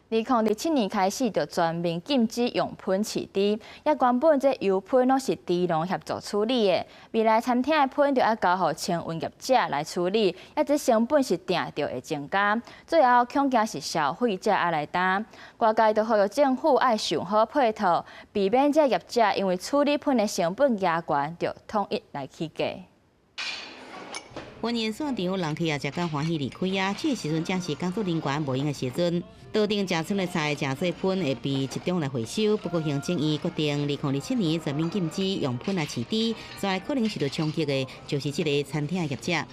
2027年開始就全面禁止用噴飼豬，也原本這油噴攏是豬農協助處理的，未來餐廳的噴就愛交予清運業者來處理，也這成本是定著會增加，最後恐驚是消費者愛來擔。外界就呼籲政府愛想好配套，避免這業者因為處理噴的成本加懸，就統一來起價。歡迎散場，人客也食甲歡喜離開啊！這个時陣正是工作人員無閒的時陣。桌頂食賰的菜，食做噴會被集中來回收。不過行政院決定，2027年全面禁止用噴來飼豬，再來可能受到衝擊的，就是這个餐廳業者。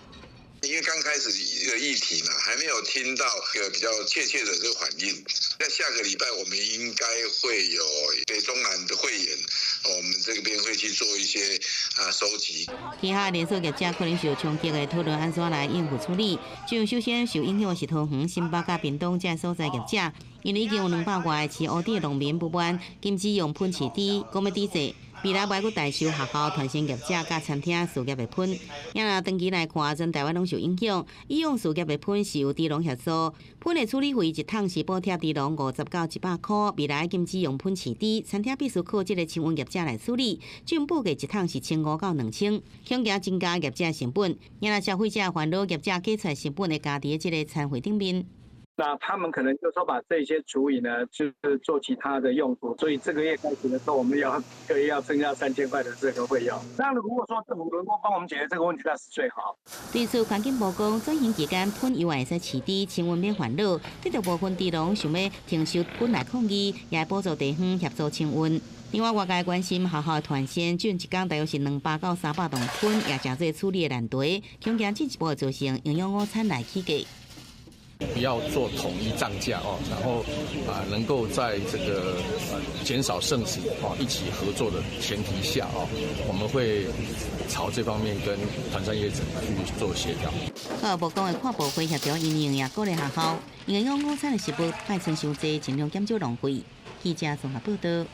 因為剛開始一個議題嘛，還沒有聽到一個比較確切的這個反應。在下個禮拜，我們應該會有北中南的會員，我們這邊會去做一些收集。其他連鎖業者可能受衝擊的討論按怎來應付處理。就首先受影響的是桃園、新北佮屏東這所在業者，因為已經有200外飼烏豬的農民不滿禁止用噴飼豬，講欲抵制。未來袂閣代收學校、團膳業者佮餐廳事業的噴，也若長期來看，全台灣攏受影響。以往事業的噴是由豬農協助，噴的處理費一桶是補貼豬農50到100塊。未來禁止用噴飼豬，餐廳必須靠這个清運業者來處理，政府報價一桶是1500到2000，恐驚增加業者成本。也若消費者煩惱業者計出來成本會加佇這个餐費頂面。那他們可能就說把這些廚餘呢，就是做其他的用途，所以這個月開始的時候，我們要個月要增加3000塊的這個費用。那如果說政府能夠幫我們解決這個問題，那是最好。對此，環境部講，轉型期間噴猶會使飼豬，清運免煩惱。得著部分豬農想欲停收噴來抗議，也補助地方協助清運。另外，外界關心學校團膳，進一工大約是200到300磅噴，也誠濟處理的難題，恐驚進一步造成營養午餐來起價。不要做統一漲價哦，然後啊，能夠在這個減少剩食啊，一起合作的前提下哦，我們會朝這方面跟團膳業者去做協調。教育部講會跨部會協調因應也鼓勵學校營養午餐的食物，莫賰傷濟，盡量減少浪費。記者綜合報道。